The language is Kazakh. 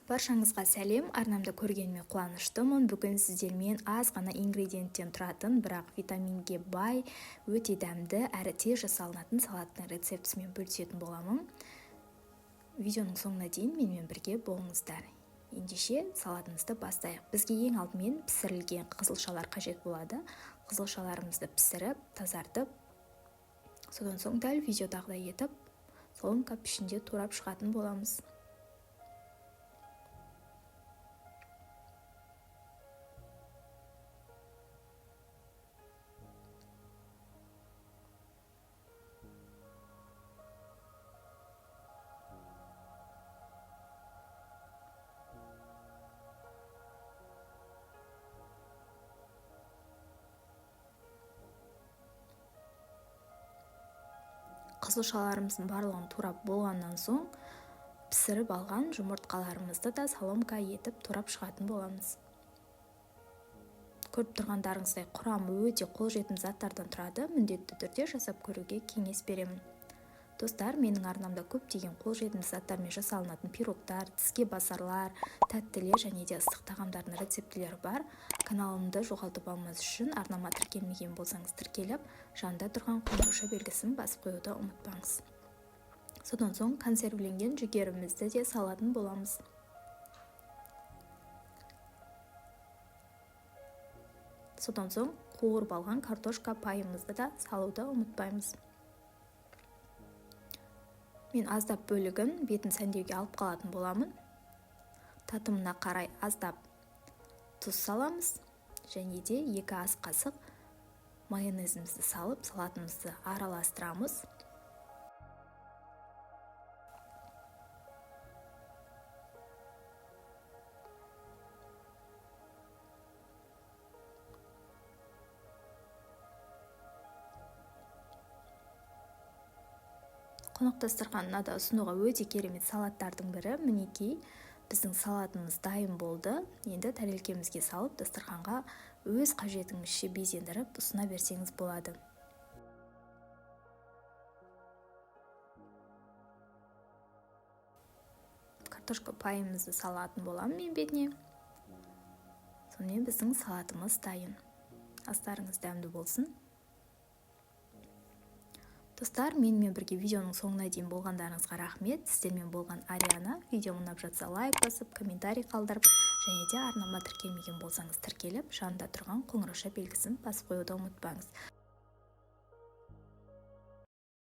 Баршаңызға сәлем, арнамда көргеніме қуаныштымын. Бүгін сіздермен аз ғана ингредиенттен тұратын, бірақ витаминге бай, өте дәмді, әрі тез жасалынатын салаттың рецептісімен бөлісетін боламын. Видеоның соңына дейін менімен бірге болыңыздар. Ендеше салатымызды бастайық. Бізге ең алдымен пісірілген қызылшалар қажет болады. Қызылшаларымызды пісіріп, тазартып, содан соң дәл видеодағыдай етіп, соломка пішінде турап шығатын боламыз. Қызылшаларымыздың барлығын турап болғаннан соң пісіріп алған жұмыртқаларымызды да соломка етіп турап шығатын боламыз. Көріп тұрғандарыңыздай құрамы өте қолжетімді заттардан тұрады, міндетті түрде жасап көруге кеңес беремін. Достар, менің арнамда көптеген қолжетімді заттармен жасалынатын пирогтар, тіске басарлар, тәттілер және де ыстық тағамдардың рецептілері бар. Каналымды жоғалтып алмас үшін арнама тіркелмеген болсаңыз тіркеліп, жанында тұрған қоңырауша белгісін басып қоюды ұмытпаңыз. Содан соң консервіленген жүгерімізді де салатын боламыз. Содан соң қуырып алған картошка пайымызды да салуды ұмытпаймыз. Мен аздап бөлігін бетін сәндеуге алып қалатын боламын. Татымына қарай аздап тұз саламыз және де 2 ас қасық майонезімізді салып, салатымызды араластырамыз. Қонақ дастарханына да ұсынуға өте керемет салаттардың бірі. Мінекей, біздің салатымыз дайын болды. Енді тәрелкемізге салып, дастарханға өз қажетіңізше безендіріп ұсына берсеңіз болады. Картошка пайымызды салатын боламын мен бетіне. Сонымен біздің салатымыз дайын. Астарыңыз дәмді болсын. Достар, менімен бірге видеоның соңына дейін болғандарыңызға рахмет. Сіздермен болған Ариана. Видео ұнап жатса лайк басып, комментарий қалдырып, және де арнама тіркелмеген болсаңыз тіркеліп, жанында тұрған қоңырауша белгісін басып қоюды ұмытпаңыз.